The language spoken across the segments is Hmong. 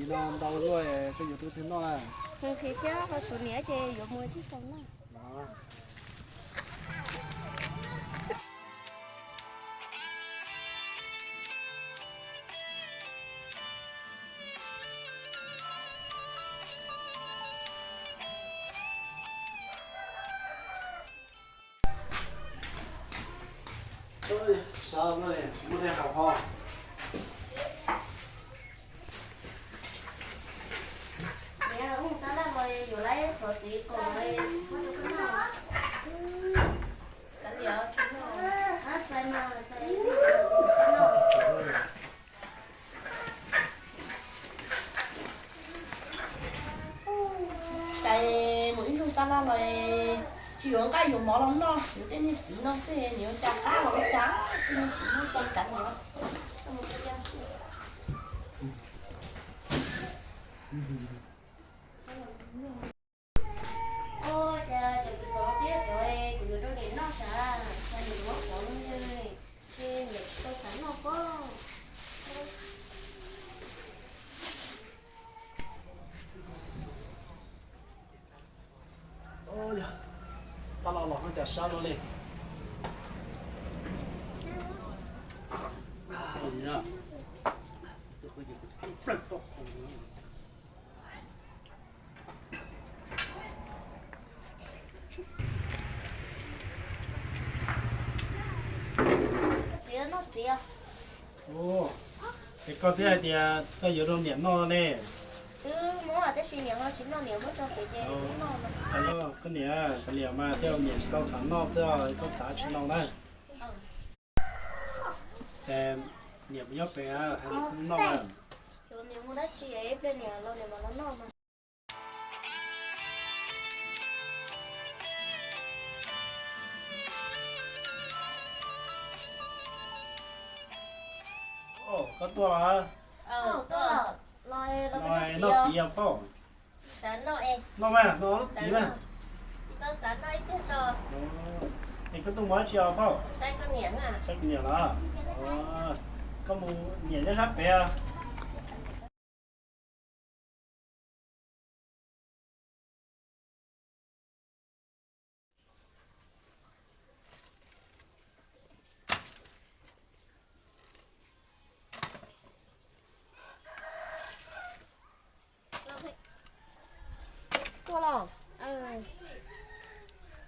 Ntau luaj, koj yuav tus twg noj na? Nqhis thiab, ho tus niam ces yuav mus tib tau na. Sab no tsis muaj dej haus ho. Niam, tab laj mas yuav lawv txhuv txiv kom lawv muab rau koj noj. Kav liam, tsis noj. Cas mus ib zaug tab laj los tsis yuav nqaij yuav mov los noj, yuav tej niag txiv no xwb, nws yuav cas qab los ua cas, tej niag txiv no tau kav liam. Ua cas cov txiv kom thiab cov kuv yuav rau niam noj sav, cas niam muab pov ces niam tsis tau xav noj pob. Tab laj los no cas sab luaj li. Txiv, noj txiv. Es koj twb hais tias koj yuav rau niam noj ne. Twb muab tab sis niam ho tsis noj, niam muab tso pem ces noj. Koj niam, koj niam mas tej zaum niam tsis tau xav noj xwb os, koj xav tsis noj na. Niam puas nyob pem, hais noj na. Niam mus dab tsi, ib pliag niam los niam mam los noj mas. Koj tuaj los? Noj txiv os phauj. Noj mas, noj lub txiv mas. Es koj tuaj mus dab tsi os phauj? Saib kuv niam los? Koj mus, niam nyob sab pem. Tuaj los?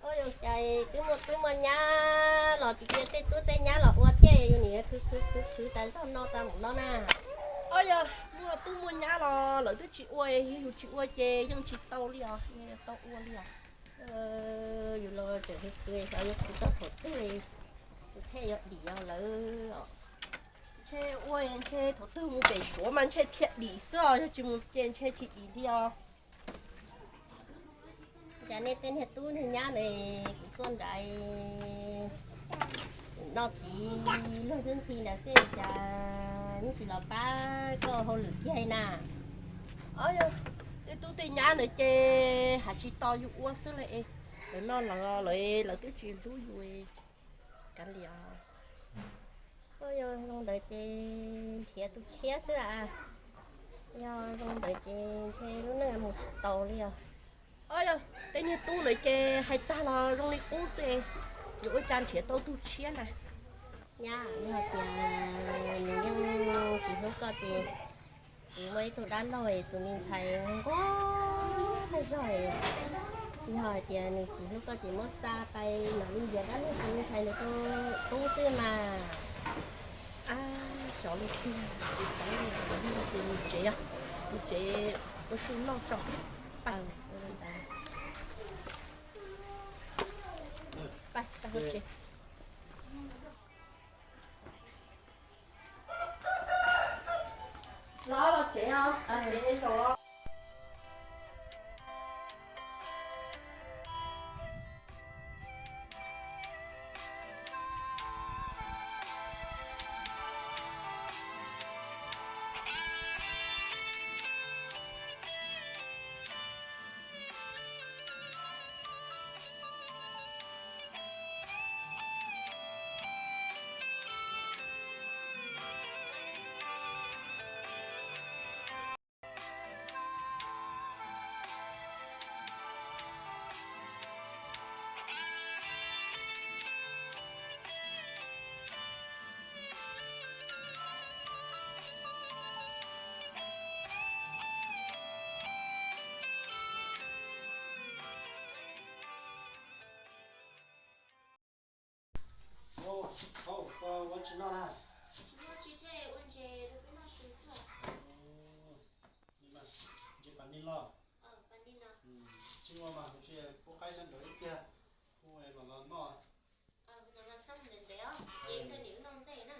Ua cas twb muaj tub muaj nyab los tsis cia tej tub tej nyab los ua thiab, yus niam khwv khwv khwv khwv tas zog no tas mus no na. Ua yog muaj tub muaj nyab los lawv twb tsis ua, yus tsis ua ces yeej tsis tau li os, tau ua li os. Yus los tseem khwv khwv, xyov yuav khwv tau thaum twg li, thiaj yuav dim lawv os. Ntshe ua ntshe thaum twg mus pem Suav mas ntshe thiaj dim xwb os, yog tsis mus ces ntshe tsis dim li os. Cas nej tej niag tub niag nyab ntawd kuv tuaj nrad noj txiv luag xwb ntxhi ntawd xwb, cas yeej tsis los pab koj hauj lwm kiag na. Tej tub tej nyab ntawd ces hais tsis tau yus ua xwb li. Lawv noj lawv, lawv twb tsis hlub yus. Kav liam. Yog zoo ntawd ces nrhiav tus tshiab xwb a. Yog zoo ntawd ces ntshe lub neej mus tsis taus li os. Yog tej niag tub ntawd ces hais tag los zoo li qub xwb, yuav ua cas nrhiav tau tus tshiab na. Nyab, yog tias nws yeej tsis hlub koj ces kuv muaj ib tug dab laug es tus me ntxhais nquag zog es, yog hais tias nws tsis hlub koj ces muab xa pais mam li ntiav dab laug tus me ntxhais ntawd rau tub xwb mas. Xyov li tiag, tus tsev, tus tsev ua su noj tso. Pais, pais hauv tsev. Los los tsev os, tsev zaum los. Thaum koj ua tsis noj na? Tsis noj, tsis thiaj ua ntses rau peb noj su xwb. Ntses pas nis los? Tsis ua mas, kuv tsis pub qaib sab nraud ib pliag, kuv los los noj. Ntev ntev os, ces nrog niam wb noj ntej na.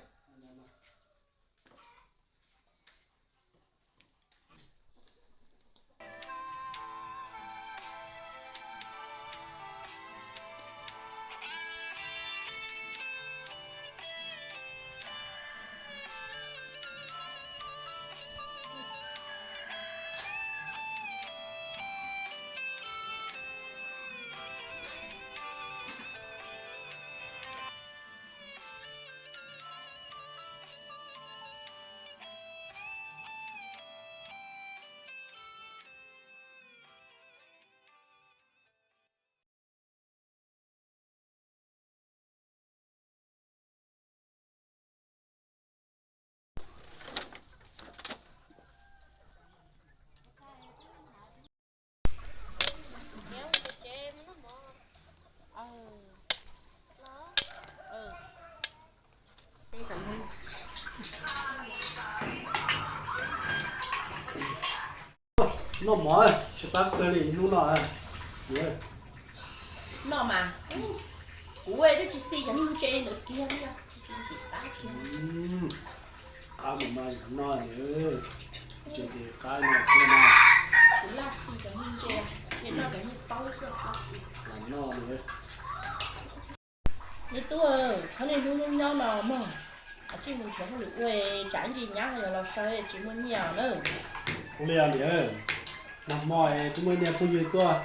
Noj mov tsis qab kawg li hnub no. Noj mas, kuv twb tsis xis cov ntses ntawd kiag li. Qab mus no yog noj, ces qab no thiab na. Kuv laj xis cov ntses, ces noj cov ntses taub xwb laj xis. Los noj. Me tub, txhob niaj hnub nyob no mog, tsij mus nrhiav hauj lwm ua, tsam ntsis nyab ho yuav los sau tsis muaj nyiaj na. Ua li os niam, nag hmo twb muaj niag phooj ywg tuaj,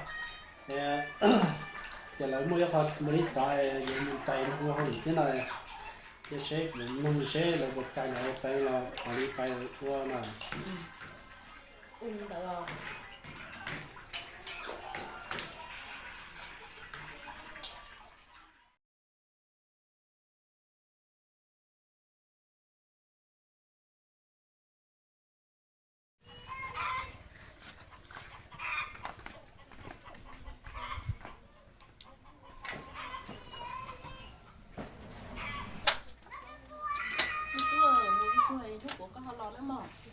ces lawv muaj ib qho mus li xav, yuav mus txais ua hauj lwm thiab no, cia seb kuv nug seb lawv puas txais, lawv txais los mam li pais ua mas. Ua li os niam.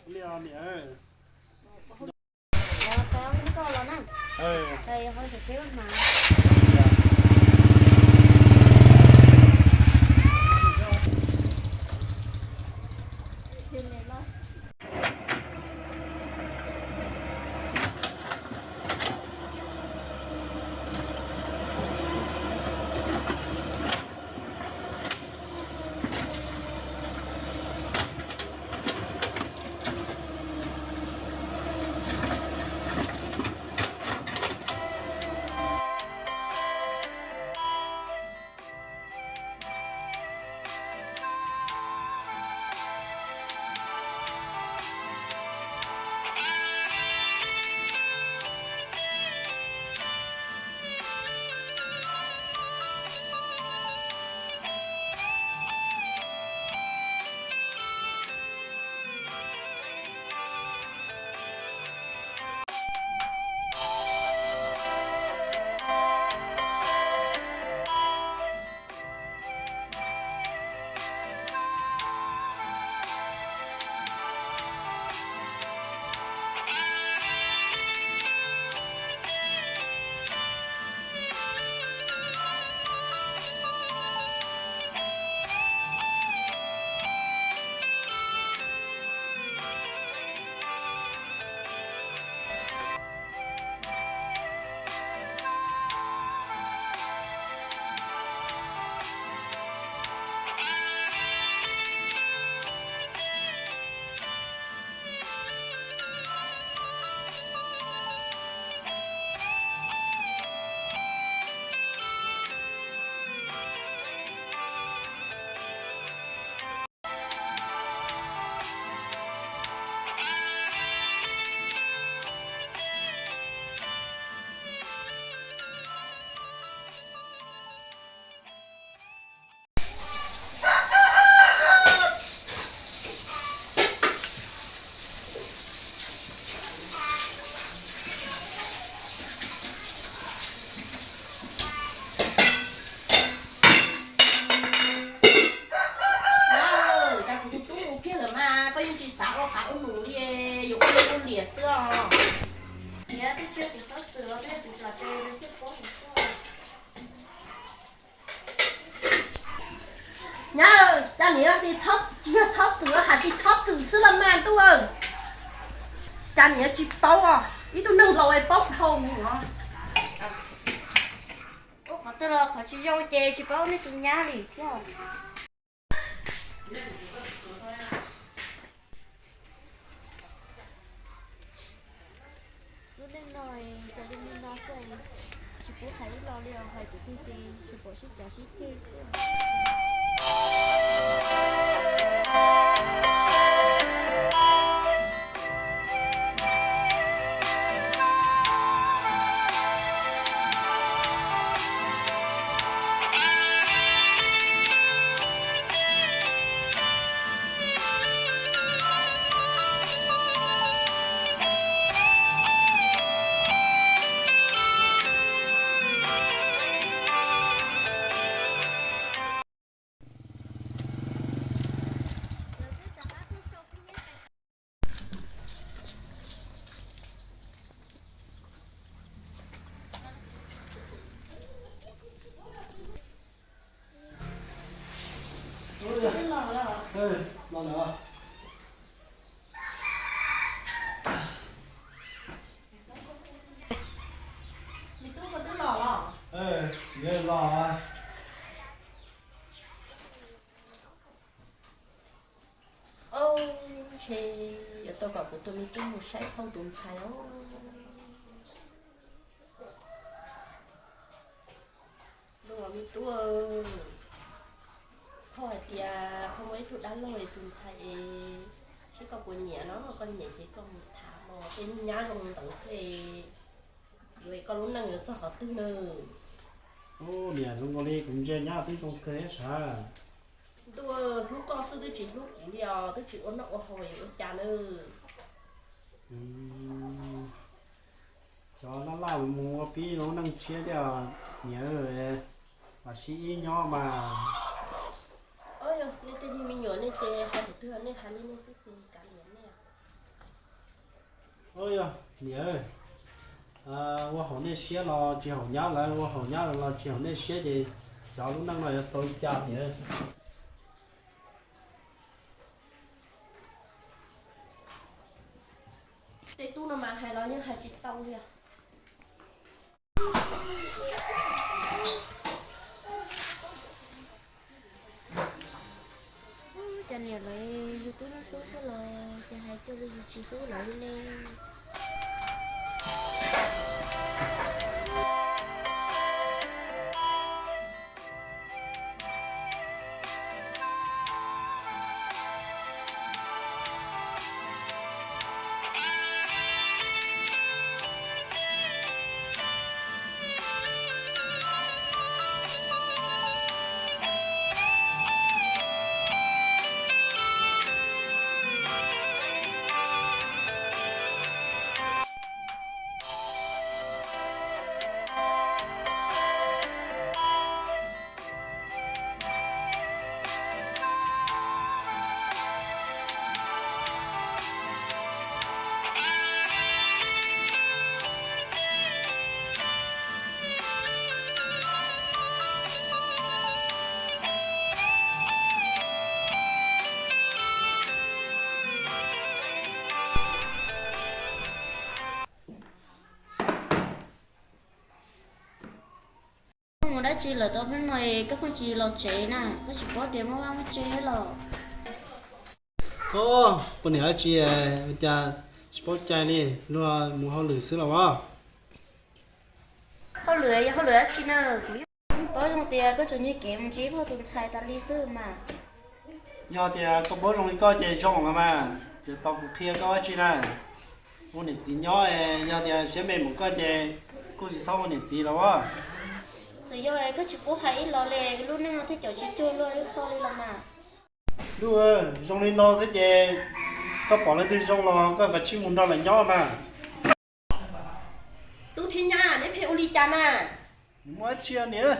Ua li os niam. Xwb os. Niam, twb tsis yog tus txhob txwm os, twb yog tus txom tsev nws thiaj paub tus xwb. Nyab, cas niam tias tsis yog txhob txwm, hais tias txhob txwm xwb los mas ntuj. Cas niam tsis paub os, ib tug neeg laus es paub dhau mus os. Ua qhov twg los qhov tsis zoo ces tsis paub nej tus nyab li thiab. Lub neej no cas zoo li no xwb, tsis pub hais ib los li os, hais tus twg ces tsis pom sib cav sib ceg xwb. Ntshe yuav tau kom kuv tus me tub mus saib phauj tus ntxhais os. Los me tub, phauj hais tias phauj muaj ib tug dab laug es tus ntxhais es, seb koj puas nyiam no, koj nyiam ces koj mus tham mos, tej nyab zoo ntawd xwb es, yuav es koj lub neej yuav txog qhov twg na? Ub, niam, zoo nkaus li kuv ntsia nyab twb zoo kawg thiab sav. Ntuj, hlub koj xwb twb tsis hlub kuv li os, twb tsis ua noj ua haus yuav ua cas na? Xyov laj laj mus mus ua pib lub neej tshiab thiab, niam, los sib ib nyob mas. Nej tej niag me nyuam nej ces hais thaum twg nej hais li nej xwb ces kav liam nej. Yog niam, ua haum nej siab los tsis haum nyab lawv, ua haum nyab lawv los tsis haum nej siab ces xyov lub neej no yuav xaus li cas niam. Tej tub no mas hais los yeej hais tsis tau li os. Ub, cas niam lawv yus twb hlub hlub thiab los cas hais cuag li yus tsis hlub lawv li ne. Koj mus dab tsi lawm tau hnub no es koj pheej tsis los tsev na, koj tsis paub tias muaj vaj muaj tsev los? Koj poj niam dab tsi, ua cas tsis paub cai li, luag mus hauj lwm xwb los as? Hauj lwm yog hauj lwm dab tsi na, kuv yeej paub zoo tias koj tsuas nyiag kev mus ntsib phauj tus ntxhais tas li xwb mas. Yog tias koj paub zoo li koj ces zoo los mas, ces tau kuv qhia koj dab tsi na. Ua niam txiv nyob, yog tias siab me mus koj ces kuj tsis txhob ua niam txiv los as. Txawm yog koj tsis pub hais ib los li, lub neej no thiaj caum tsis cuag luag lub qhov li los mas. Ntuj, zoo li no xwb ces koj pom leej twg zoo los koj kav tsij mus nrog lawv nyob mas. Tub thiab nyab, neb pheej ua li cas na? Nws muaj dab tsi niam,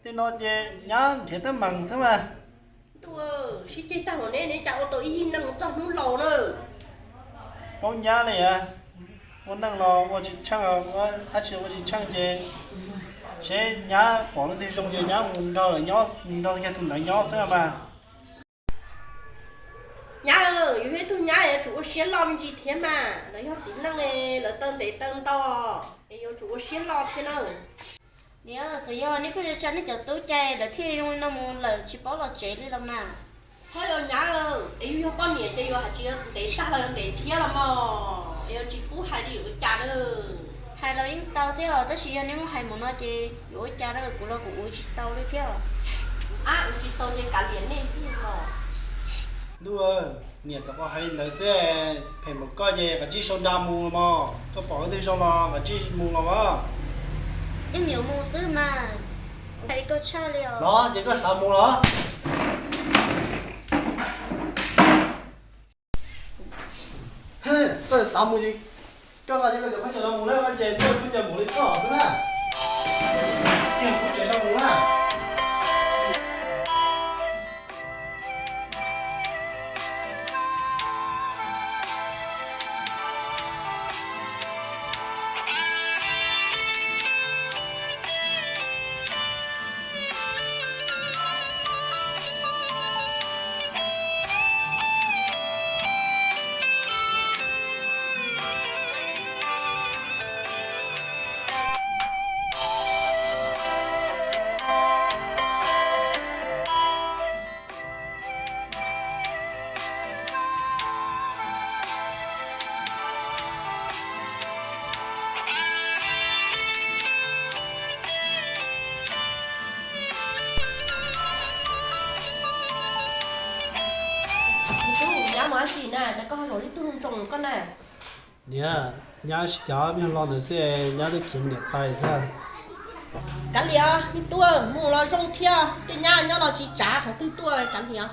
tej no ces nyab nrhiav teeb meem xwb mas. Ntuj, sib ceg tag los neb, neb cas ua tau ib yig neeg txog hnub laus na. Paub nyab li, ua neej los ua tsis tsheej, dab tsi ua tsis tsheej ces seb nyab pom leej twg zoo ces nyab mus nrog lawv nyob, mus nrog kiag tus ntawd nyob xwb mas. Nyab, yus yog ib tug nyab yuav tsum ua siab loj me ntsis thiab mas, lawv yog txiv neej, lawv taw ntev taw ntau es yuav tsum ua siab loj thiab na. Niam, txawm yog nej pheej tsa nej cov tub cai lawv thiaj zoo li no mus lawm tsis paub los tsev li los mas. Ho yog nyab, es yus yog poj niam ces yus hais tsis yuav ntev tag los yuav ntev thiab los mas, es yuav tsis pub hais li yuav ua cas na. Hais los yeej tau thiab os, tab sis yog nej muab hais mus no ces yuav ua cas na, kuv los kuv ua tsis tau li thiab. Ab, ua tsis tau ces kav liam nej xwb os. Ntuj, niam txawm hais li ntawd xwb, phem npaum koj ces kav tsij sau nra mus los mas, koj pom leej twg zoo los kav tsij mus los mas. Yeej yuav mus xwb mas, hais li koj tshaj li os. Los ces koj xav mus los. Koj xav mus ces koj nqa cov khaub ncaws no mus na, ces koj kuj ncaws npaum li koj xwb na. Kuv ces no mus na. Tub, nyab mus dab tsi na, cas koj ho zaum ib tug zoo zoo koj na? Niam, nyab sib cav me nyuag lo ntawd xwb, nyab twb khiav niam tais xwb. Kav liam, me tub, mus los zoo thiab, tej nyab nyob los tsis tsav qhov twg tuaj, kav liam.